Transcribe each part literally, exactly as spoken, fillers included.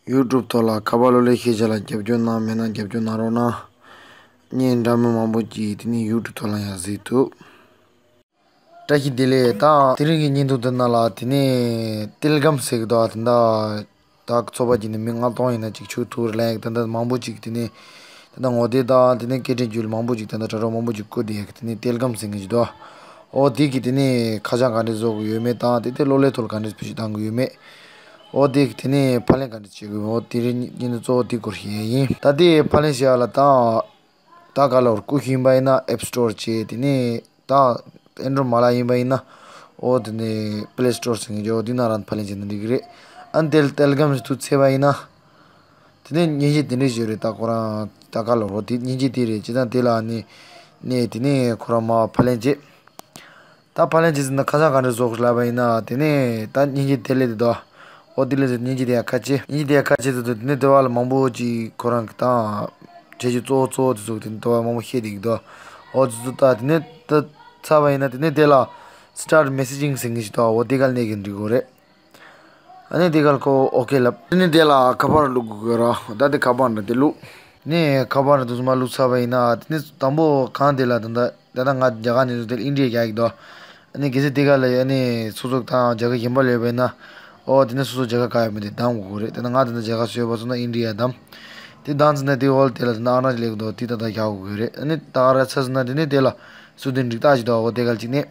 ཡུ་ཊུབ་ཐོག་ལ་ཁ་པར་གློག་ཀླད་ཤེས་བྱ་ལ་རྒྱབ་སྐྱོར་གནང་མེད་ན་རྒྱབ་སྐྱོར་གནང་རོགས་གནང་། བརྙན་འདྲ་མིན་མང་པོ་ཅིག་དེ་ནས་ཡུ་ཊུབ་ཐོག་ལ་ཡང་གཟིགས་ཐུབ། བཀྲ་ཤིས་བདེ་ལེགས། ད་དེ་རིང་གི་བརྙན་ཐུང་འདི་ནང་ལ་དེ་ནས་ཏེལ་གམ་ཟེར་གི་འདུག་ད་ད་ཚོགས་པ་ཅིག་ནས་མི་ལྔ་སྟོང་ཡིན་ན་ཅིག་ཆོག་ཐུག་རེད་ལབ་ཡག་ད་ད་མང་པོ་ཅིག་དེ་ནས་ད་ད་ངོ་དེབ་དང་དེ་ནས་སྐད་འཕྲིན་བརྒྱུད་ལ་མང་པོ་ཅིག་ད་ད་དྲ་གྲོགས་མང་པོ་ཅིག་བཀོད་བསྡད་ཡག་དེ་ནས་ཏེལ་གམ་ཟེར་མཁན་ཅིག་འདུག་འོ་དེ་གི་དེ་ནས་ཁ་བྱང་ག་འདྲས་བཟོ་གི་ཡོད་མེད་དང་དེ་དེ་གློག་ཀླད་ཐོག་ལ་ག་འདྲས་བེད་སྤྱོད་གཏང་གི་ཡོད་མེད། འོ་དེ་གི་དེ་ནས་ཕབ་ལེན་ག་འདྲས་བྱེད་དགོས་མེད། འོ་དེ་རིང་ཉིན་ཚོགས་དེ་སྐོར་ཞིག་ཡིན། ད་དེ་ཕབ་ལེན་བྱེད་ཡག་ལ་ད་ད་ག་ལ་བར་སྐུ་ཞིག་ཡིན་པ་ཡིན་ན་ཨེབ་སི་ཊོར་བྱས། དེ་ནས་ད་ཨེན་ཌོ་རོཌ་མ་ལག་ཡིན་པ་ཡིན་ན་འོ་དེ་ནས་པི་ལེ་སི་ཊོར་ཟེར་མཁན་ཅིག་འོ་དེ་ནང་རང་ཕབ་ལེན་བྱས་ན་འགྲིག་གི་རེད། ཨ་ནི་དེ་ལ་ཏེལ་གམ་ཟེར་དུས་བཙལ་བ་ཡིན་ན། དེ་ནས་མཉེན་ཆས་དེ་འདྲས་ཞིག་རེད། ད་ཁོ་རང་ད་ག་ལ་འོ་དེ་མཉེན་ཆས་དེ་རེད། བྱས་ཙང་དེ་ལ་ནི་ནས་དེ་ནས་ཁོ་རང་མར་ཕབ་ལེན་བྱས། ད་ཕབ་ལེན་བྱས་ཟིན་ན་ཁ་བྱང་ག་འདྲས་བཟོ་དགོས་ལབ་པ་ཡིན་ན་དེ་ནས་ད་མཉེན་ཆས་དེ་སླེབས་དེ་འདུག་འོ་དེ་ལ་མཉེན་ཆས་དེ་ཡར་ཁ་ཕྱེ། མཉེན་ཆས་དེ་ཡར་ཁ་ཕྱེ་ཟེར་དུས་དེ་ནས་དེ་བ་ལ་མང་པོ་ཅིག་ཁོ་རང་གི་ད་བྱེད་རྒྱུ་གཙོ་བོ་གཙོ་བོ་དེ་ཚོ་དེ་ནས་དེ་བ་མང་པོ་བཤད་བསྡད་ཀྱི་འདུག་འོ་དེ་ཚོ་ད་དེ་ནས་ད་ཚར་བ་ཡིན་ན་དེ་ནས་དེ་ལ་སི་ཊར་ཊི་མེ་སེ་ཇིང་ཟེར་མཁན་ཞིག་འདུག་འོ་དེ་ག་ལ་གནོན་གི་འགྲིག་གི་རེད། ཨ་ནི་དེ་ག་ལ་ཁོ་ཨོ་ཀེ་ལབ། ཨ་ནི་དེ་ལ་ཁ་པར་བླུག་དགོས་ར། ད་དེ་ཁ་པར་འདྲ་དེ་བླུག་ནས་ཁ་པར་འདྲ་དེ་ཚོ་མར་བླུག་ཚར་བ་ཡིན་ན་དེ་ནས་དང་པོ་གང་དེ་ལ་ད་ད་ད་ལྟ་ང་རྒྱ་གར་ནས་དེ་ཨིན་ཌི་ཡ་རྒྱག་གི་འདུག་ཨ་ནི་གལ་སྲིད་དེ་ག་ལ་ཨ་ནི་སོ་སོ་དང་རྒྱ་གར་གཞན་པ་ལ་ཡོད་པ་ཡིན་ན། ཨོ་དེ་ནས་སོ་སོ་རྒྱ་གར་ག་ཡོད་མེད་དེ་གདམ་དགོས་རེད། དེ་ན་ང་ད་ལྟ་རྒྱ་གར་སུ་ཡོད་པ་སོང་ན་ཨིན་ཌི་ཡ་གདམ། དེ་གདམ་ཚར་ན་དེ་འོག་དེ་ལ་ད་ལྟ་ཨ་ར་ཅི་ལེགས་འདུག་དེ་ད་ལྟ་རྒྱག་དགོས་རེད། ཨ་ནི་ད་ག་ར་ཚར་སོང་ན་དེ་ནས་དེ་ལ་སུ་དེ་འགྲིག་རྟགས་ཅིག་འདུག་འོ་དེ་ག་ལ་ཅིག་ནས།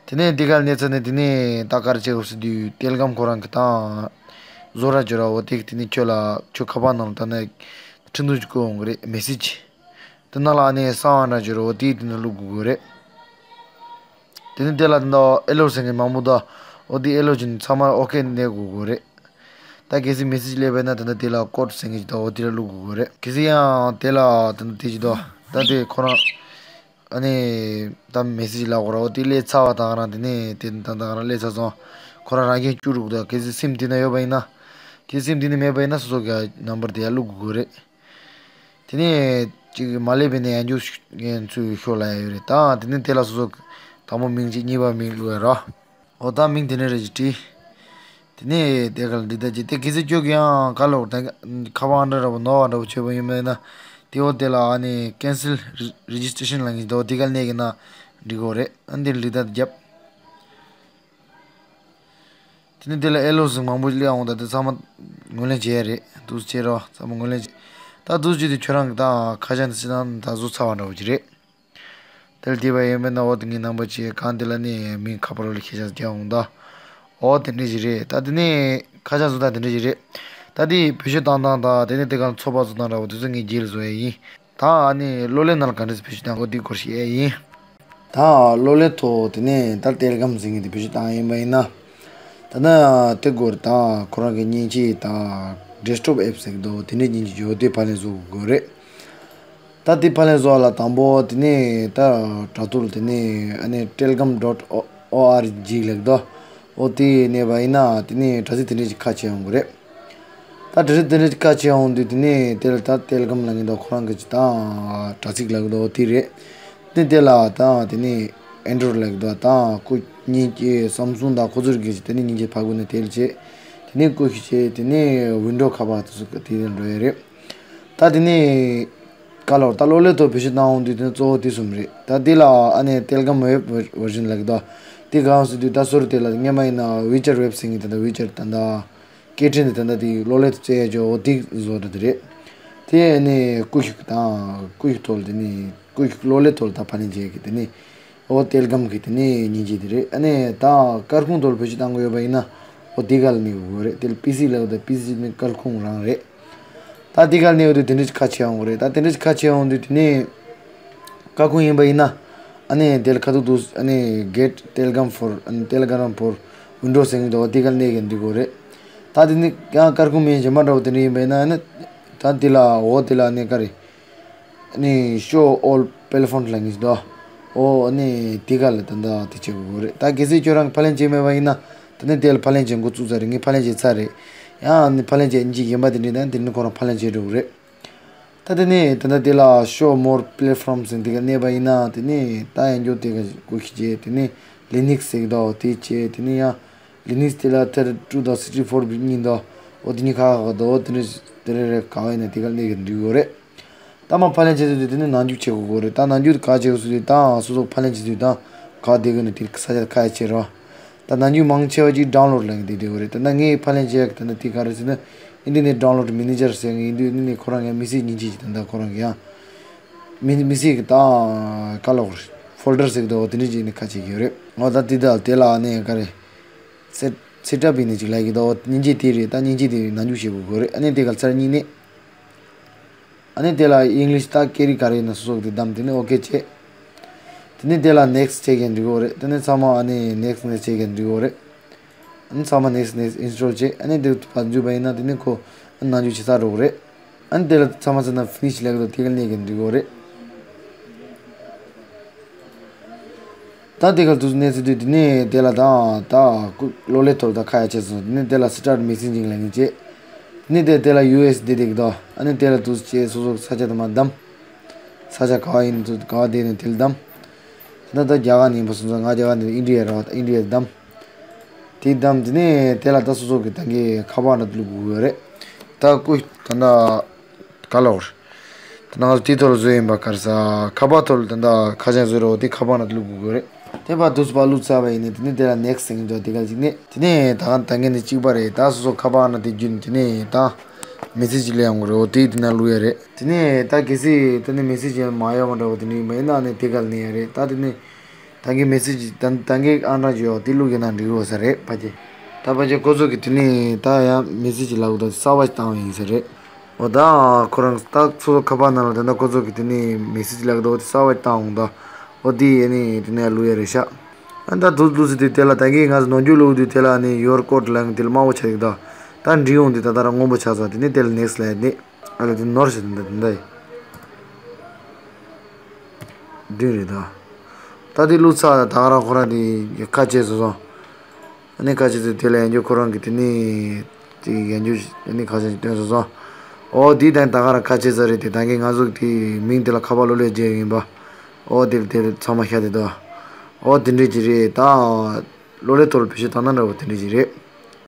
དེ་ནས་འདི་གར་གནས་ཚར་ནས་དེ་ནས་ད་ག་རེ་བྱེད་དགོས་ཟེར་དུས་ཏེལ་གམ་ཁོ་རང་གི་ད་བཟོ་གྲྭ་ཅིག་ཡོད་ར། འོ་དེ་གིས་དེ་ནས་ཁྱོད་ལ་ཁྱོད་ཁ་པར་ནང་ལ་ད་ནས་འཕྲིན་ཐུང་ཅིག་བསྐུར་ཡོང་གི་རེད། མེ་སེ་ཇི་དེ་ནང་ལ་ཨ་ནི་གསང་བ་འདྲ་ཅིག་ཡོད་ར། འོ་དེ་དེ་ནས་བླུག་དགོས་ཀྱི་རེད། དེ་ནས་དེ་ལ་ད་ཨེ་ལོ་ཟེར་མཁན་མང་པོ་འདུག་འོ་དེ་ཨེ་ལོ་བྱས་ནས་ཚང་མ་ཨོ་ཀེ་གནོན་དགོས་ཀྱི་རེད། ད་གལ་སྲིད་མེ་སེ་ཇི་སླེབས་པ་ཡིན་ན་ད་ལྟ་དེ་ལ་ཀོཌ་ཟེར་མཁན་ཅིག་འདུག་འོ་དེ་ལ་བླུག་དགོས་ཀྱི་རེད། གལ་སྲིད་ཡང་དེ་ལ་ད་ལྟ་དེ་ཅིག་འདུག་ད་དེ་ཁོ་རང་ཨ་ནི་ད་མེ་སེ་ཇི་ལབ་དགོས་ར། འོ་དེ་སླེབས་ཚར་བ་དང་རང་དེ་ནས་དེ་ད་ད་རང་སླེབས་ཚར་སོང་། ཁོ་རང་རང་འགན་བསྐྱུར་འགྲོ་གི་འདུག་གལ་སྲིད་སིམ་དེ་ན་ཡོད་པ་ཡིན་ན། གལ་སྲིད་སིམ་དེ་ན་མེད་པ་ཡིན་ན་སོ་སོ་གི་ནམ་བར་དེ་ཡར་བླུག་དགོས་ཀྱི་རེད། དེ་ནས་ཅིག་མ་སླེབས་པ་ཡིན་ན་ཡང་འཇུག་མཁན་ཚུར་ཤོག་ལབ་ཡ་ཡོད་རེད། ད་དེ་ནས་དེ་ལ་སོ་སོ་དང་པོ་མིང་གཅིག་གཉིས་པ་མིང་བླུག་ཡ་ར། འོ་ད་མིང་དེ་འདྲ་རེ་ཞིག་བྲིས། དེ་ནས་དེ་ག་ལ་འདི་ལྟ་ཅིག་དེ་གལ་སྲིད་ཁྱོད་ཀྱིས་ཡང་ག་ལ་འོ་ད་ཁ་པར་འདྲ་འདྲ་པོ་ནོར་བ་འདྲ་པོ་བྱས་པ་ཡིན་པ་ཡིན་ན། དེ་འོ་དེ་ལ་ཨ་ནི་ཀེན་སེལ་རེ་ཇི་སི་ཊེ་ཤན་ལབ་མཁན་ཞིག་འདུག་དེ་ག་ལ་གནོན་གི་ན་འགྲིག་གི་རེད། ཨ་འདི་ལ་འདི་ལྟ་རྒྱབ། དེ་ནས་དེ་ལ་ཨེ་ལོ་ཟིག་མང་པོ་སླེབས་འོང་། ད་དེ་ཚང་མ་ངོས་ལེན་བྱེད་ཡ་རེད། འདུག་སེ་བྱེད་རོགས། ཚང་མ་ངོས་ལེན་བྱེད། ད་འདུག་སེ་བྱེད་དུས་ཁྱོད་རང་གི་ད་ཁ་བྱང་དེ་ཕྱི་ནང་ད་བཟོ་ཚར་བ་འདྲ་པོ་ཅིག་རེད། དེ་ལ་བལྟས་པ་ཡིན་པས་ན་འོ་དེ་ངའི་རྣམ་པ་ཅིག་གང་དེ་ལ་ནི་མིང་ཁ་པར་ལ་ཁྱེད་ཅག་རྒྱག་འོང་ད། འོ་དེ་འདྲ་ཞིག་རེད། ད་དེ་ནས་ཁ་བྱང་བཟོ་སྟངས་དེ་འདྲ་ཞིག་རེད། ད་དེ་བེད་སྤྱོད་བཏང་སྟངས་དང་དེ་ནས་དེ་ག་ཚོགས་པ་བཟོ་སྟངས་འདྲ་པོ་དེ་ཚོ་ངས་རྗེས་ལ་བཟོ་ཡ་ཡིན། ད་ཨ་ནི་གློག་ཀླད་ནང་ལ་ག་འདྲས་བེད་སྤྱོད་གཏང་དགོས་འདི་སྐོར་ཞིག་ཨེ་ཡིན། ད་གློག་ཀླད་ཐོག་དེ་ནས་ད་ཏེལ་གམ་ཟེར་མཁན་དེ་བེད་སྤྱོད་བཏང་ཡིན་པ་ཡིན་ན། ད་ནི་དེ་སྐོར་ད་ཁོ་རང་གི་མཉེན་ཆས་ད་ཌེ་སི་ཊོབ་ཨེབ་ཟེར་གི་འདུག་དེ་འདྲས་མཉེན་ཆས་ཡོད་དེ་ཕབ་ལེན་བཟོ་དགོས་རེད། ད་དེ་ཕབ་ལེན་བཟོ་བ་ལ་དང་པོ་དེ་ནས་ད་དྲ་ཐོག་དེ་ནས་ཨ་ནི་ཏེལ་གམ་ཌོཊ་ཨོ་ཨར་ཇི་ལབ་འདུག་འོ་དེ་གནོན་པ་ཡིན་ན་དེ་ནས་དྲ་ཚིགས་དེ་འདྲས་ཅིག་ཁ་ཕྱེ་ཡོང་གི་རེད། ད་དྲ་ཚིགས་དེ་འདྲས་ཅིག་ཁ་ཕྱེ་ཡོང་དུས་དེ་ནས་དེ་ལ་ད་ཏེལ་གམ་ལབ་མཁན་འདུག་ཁོ་རང་གི་ཅིག་ད་དྲ་ཚིགས་ལབ་འདུག་དེ་རེད། དེ་དེ་ལ་ད་དེ་ནས་ཨེན་ཌོ་རོཌ་ལབ་འདུག་ད་སྐུ་མཉེན་ཆས་སམ་སུང་དང་ཁོ་ཚོར་གི་ཅིག་དེ་ནས་མཉེན་ཆས་ཕར་སྒུག་ནས་དེ་ལ་བྱས། དེ་ནས་སྐུ་ཞིག་བྱས། དེ་ནས་ཝིན་ཌོ་ཁ་པར་དེ་ཚོ་གི་དེ་ལ་འགྲོ་ཡ་རེད། ད་དེ་ནས་ག་ལོར་ད་གློག་ཀླད་ཐོག་བེད་སྤྱོད་བཏང་འོང་དུས་དེ་ནས་གཙོ་བོ་དེ་གསུམ་རེད། ད་དེ་ལ་ཨ་ནི་ཏེལ་གམ་ཝེབ་ཝར་ཞན་ལབ་ཀྱི་འདུག་དེ་གང་ཟེར་དུས་ད་སོ་རུ་དེ་ལ་སྔོན་མ་ཡིན་ན་ཝི་ཅེཊ་ཝེབ་ཟེར་མཁན་དེ་འདྲ་ཝི་ཅེཊ་ད་ལྟ་སྐད་འཕྲིན་དེ་ད་ལྟ་དེ་གློག་ཀླད་དུ་བཙལ་ཡ་ཅོ་འོ་དེ་བཟོ་འདྲ་དེ་རེད། དེ་ཨ་ནི་སྐུ་ཞིག་དང་སྐུ་ཞིག་ཐོག་ལ་དེ་ནས་སྐུ་ཞིག་གློག་ཀླད་ཐོག་ལ་ད་ཕབ་ལེན་བྱེད་ཀྱི་དེ་ནས་འོ་ཏེལ་གམ་གི་དེ་ནས་མཉེན་ཆས་དེ་རེད། ཨ་ནི་ད་སྐར་ཁུང་ཐོག་ལ་བེད་སྤྱོད་བཏང་གི་ཡོད་པ་ཡིན་ན་འོ་དེ་ག་ལ་གནོན་དགོས་རེད། དེ་ལ་པི་སི་ལབ་ད་པི་སི་ནི་སྐར་ཁུང་རང་རེད། ད་དེ་ག་ལ་གནོན་དུས་དེ་འདྲ་ཅིག་ཁ་ཕྱེ་ཡོང་གི་རེད། ད་དེ་འདྲ་ཅིག་ཁ་ཕྱེ་ཡོང་དུས་དེ་ནས་སྐར་ཁུང་ཡིན་པ་ཡིན་ན་ཨ་ནི་དེ་ལ་ཁ་ཐུག་ཏུ་ཨ་ནི་གེཊ་ཏེལ་གམ་ཕོར་ཨ་ནི་ཏེལ་གམ་ཕོར་ཝིན་ཌོ་ཟེར་མཁན་འདུག་དེ་ག་ལ་གནོན་གི་འདུག་གོ་རེད། ད་དེ་ནི་ཡང་སྐར་ཁུང་མིན་གཞན་པ་འདྲ་བོ་དེ་འདྲ་ཡིན་པ་ཡིན་ན་ཨ་ནི་ད་དེ་ལ་འོ་དེ་ལ་ཨ་ནི་ག་རེ། ཨ་ནི་ཤོ་ཨོལ་པེལ་ཕོན་ལབ་མཁན་ཞིག་འདུག་འོ་ཨ་ནི་དེ་ག་ལ་ད་ལྟ་དེ་བྱེད་དགོས་རེད། ད་གལ་སྲིད་ཁྱོད་རང་གིས་ཕབ་ལེན་བྱས་མེད་པ་ཡིན་ན་ད་ནི་དེ་ལ་ཕབ་ལེན་བྱེད་འགོ་བཙུགས་ཚར་རེད། ངས་ཕབ་ལེན་བྱས་ཚར་རེད། ཡང་ཨ་ནི་ཕབ་ལེན་བྱས་ཡིན་གཅིག་ཡིན་པ་དེ་འདྲ་ཡིན་ན་དེ་ནི་ཁོ་རང་ཕབ་ལེན་བྱེད་འགྲོ་གི་རེད། ད་དེ་ནས་ད་ལྟ་དེ་ལ་ཤོ་མོར་པེ་ལེ་ཕོརམ་ཟེར་དེ་ག་གནོན་པ་ཡིན་ན་དེ་ནས་ད་ཡང་བསྐྱར་དེ་ག་སྐུ་ཞིག་བྱས། དེ་ནས་ལི་ནིག་སི་ཟེར་གི་འདུག་དེ་བྱས། དེ་ནས་ཡང་ལི་ནིག་སི་དེ་ལ་ཐེར་ཊུ་དང་སིགས་ཊི་ཕོར་བིཊ་གཉིས་འདུག་འོ་དེ་གཉིས་ཁ་ཁ་དོ་དེ་འདྲ་དེ་རེ་རེ་ག་བ་ཡིན་ན་དེ་ག་གནས་གི་འགྲིག་གོ་རེད། ད་མ་ཕབ་ལེན་བྱེད་དུས་དེ་ནི་ནང་འཇུག་བྱེད་དགོས་གོ་རེད། ད་ནང་འཇུག་ག་བྱེད་དགོས་སུ་དེ་ད་སོ་སོ་ཕབ་ལེན་བྱེད་དུས་ད་ག་དེ་གི་ནི་དེ་ས་ཆ་ཁ་ཡ་བྱེད་རོགས། ད་ནང་འཇུག་མང་ཆེ་བ་ཅིག་download་ལ་ངེས་དེ་དེ་གོ་རེད། ད་ན་ངས་ཕབ་ལེན་བྱེད་ཡག་ད་ནི་དེ་ག་རེད་ཟེར་ན་internet download manager ཟེར་ངེས་ཡིན་དུས་ནི་ནི་ཁོ་རང་ངས་message་ཉིན་གཅིག་ཅིག་ད་ད་ཁོ་རང་གི་ཡང་message་གི་ད་ག་ལོག་folder་ཟེར་གི་ད་འོ་དེ་འདྲ་ཅིག་ནི་ཁ་བྱེད་གི་ཡོད་རེད། འོ་ད་དེ་ད་དེ་ལ་ནི་ག་རེད། set setup་ཡིན་ནི་ཅིག་ལ་གི་ད་འོ་སྙིང་རྗེ་དེ་རེད། ད་སྙིང་རྗེ་དེ་ནང་འཇུག་བྱེད་དགོས་གོ་རེད། ཨ་ནི་དེ་ག་ཚར་གཉིས་ནི། ཨ་ནི་དེ་ལ་English་ད་སྐད་རིགས་ག་རེ་ཡིན་ན་སོ་སོ་གི་དེ་བདམས། དེ་ནི་okay་བྱེད། དེ་ནི་དེ་ལ་next་བྱེད་མཁན་འགྲིག་གོ་རེད། དེ་ནི་ཚང་མ་ཨ་ནི་next next་བྱེད་མཁན་འགྲིག་གོ་རེད། ཨ་ནི་ཚང་མ་next next install་བྱེད། ཨ་ནི་དེ་བར་འཇུག་པ་ཡིན་ན་དེ་ནི་ཁོ་ནང་འཇུག་བྱེད་ས་འགྲོ་གི་རེད། ཨ་ནི་དེ་ལ་ཚང་མ་ཚང་ན་finish་ལེགས་དོ་དེ་ག་གནས་མཁན་འགྲིག་གོ་རེད། ད་དེ་ག་དུས་གནས་ཚུལ་དུས་དེ་ནས་དེ་ལ་ད་ད་ཀུ་གློག་ཀླད་ཐོག་ད་ཁ་ཡ་ཆེ་སོང་། དེ་ནས་དེ་ལ་start messaging་ལ་ངེས་བྱེད། དེ་ནས་དེ་དེ་ལ་US་དེ་དེ་གི་ད་ཨ་ནི་དེ་ལ་དུས་བྱེད་སོ་སོ་ས་ཆ་དུ་མ་བདམས། ས་ཆ་ག་བ་ཡིན་དུས་ག་བ་དེ་ནས་དེ་ལ་བདམས། ད་ད་རྒྱ་གར་ནས་ཡིན་པ་སོང་ཙང་ང་རྒྱ་གར་ནས་India་ར་བ་ད་India་བདམས། དེ་བདམས་དེ་ནས་དེ་ལ་ད་སོ་སོ་གི་ད་གི་ཁ་པར་ནང་བླུག་དགོས་ཡོད་རེད། ད་ཀུ་ད་ད། ག་ལ་བར། ད་ང་ཚོ་དེའི་ཐོག་ལ་བཟོས་ཡིན་པ་ག་རེ་ཟ། ཁ་པར་ཐོག་ལ་ད་ལྟ་ཁ་བྱང་བཟོས་རོགས་དེ་ཁ་པར་ནང་དུ་བླུག་དགོས་ཀྱི་རེད། དེ་བར་དུས་པ་བླུག་ཚར་བ་ཡིན་ནས་དེ་ནས་དེ་ལ་next་ཟེར་གྱི་འདུག་དེ་ག་ཅིག་ནས་དེ་ནས་ད་ག་ད་གིན་ནས་གཅིག་པ་རེད། ད་སོ་སོ་ཁ་པར་ནང་དེ་བརྒྱུད་ནས་དེ་ནས་ད་message་སླེབས་ཡོང་གི་རེད། འོ་དེ་དེ་ན་བླུག་ཡ་རེད། དེ་ནས་ད་གལ་སྲིད་དེ་ནས་message་ཡང་མ་ཡོང་བ་འདྲ་བོ་དེ་འདྲ་ཡིན་པ་ཡིན་ན་ནས་དེ་ག་ལ་ནས་ཡ་རེད། ད་དེ་ནས། ད་གིན་message་ད་ད་གིན་ཨང་གྲངས་ཡོད་དེ་བླུག་ཡོད་ན་འགྲིག་གོ་ས་རེད་ཕ་གི། ད་ཕ་གི་ཁོ་ཚོ་གི་དེ་ནས་ད་ཡང་message་ལབ་ད་གསར་པ་བཏང་བ་ཡིན་ས་རེད། འོ་ད་ཁོ་རང་ད་ཚོ་ཁ་པར་ནང་ལ་ད་ད་ཁོ་ཚོ་གི་དེ་ནས་message་ལབ་ད་འོ་དེ་གསར་པ་བཏང་འོང་ད། འོ་དེ་ཡས་ནས་དེ་ནས་བླུག་ཡ་རེད་ཤག་ཨ་ད་དུ་དུ་སི་དེ་དེ་ལ་ད་གིན་ང་ཚོ་ནོར་འཁྲུལ་བླུག་དུས་དེ་ལ་ནས་your code་ལབ་དེ་ལ་དམར་པོ་ཆགས་ཡོད་ད། ད་འགྲིག་འོང་དེ་ད་ད་ར་སྔོན་པོ་ཆགས་ཚར། དེ་ནས་དེ་ལ་next་ལབ་ཡ་ནས། ཨ་ལ་དེ་ནོར་ཞིག་འདི་འདི་འདི་བདུན་རེད་ད། ད་དེ་བླུགས་ཚར་ད་ག་རང་ཁོ་རང་དེ་ཁ་ཕྱེ་སོང་སོང་། ཨ་ནི་ཁ་ཕྱེ་ཚེ་དེ་ལ་ཡང་རྒྱུ་ཁོ་རང་གི་དེ་ནི་དེ་ཡང་རྒྱུ་ཨ་ནི་ཁ་ཕྱེ་སྟོན་སོང་སོང་། ཨོ་དེ་དང་ད་ག་རང་ཁ་ཕྱེ་ས་རེད། དེ་ད་གིན་ང་ཚོ་དེ་མིང་དེ་ལ་ཁ་པར་གློག་ཀླད་རྒྱག་ཡིན་པ། ཨོ་དེ་དེ་ཚང་མ་ཤ་དེ་དོ། ཨོ་དེ་འདྲས་ཀྱི་རེད་ད། གློག་ཀླད་ཐོག་ལ་བེད་སྤྱོད་བཏང་ན་འདྲ་བོ་དེ་འདྲས་ཀྱི་རེད།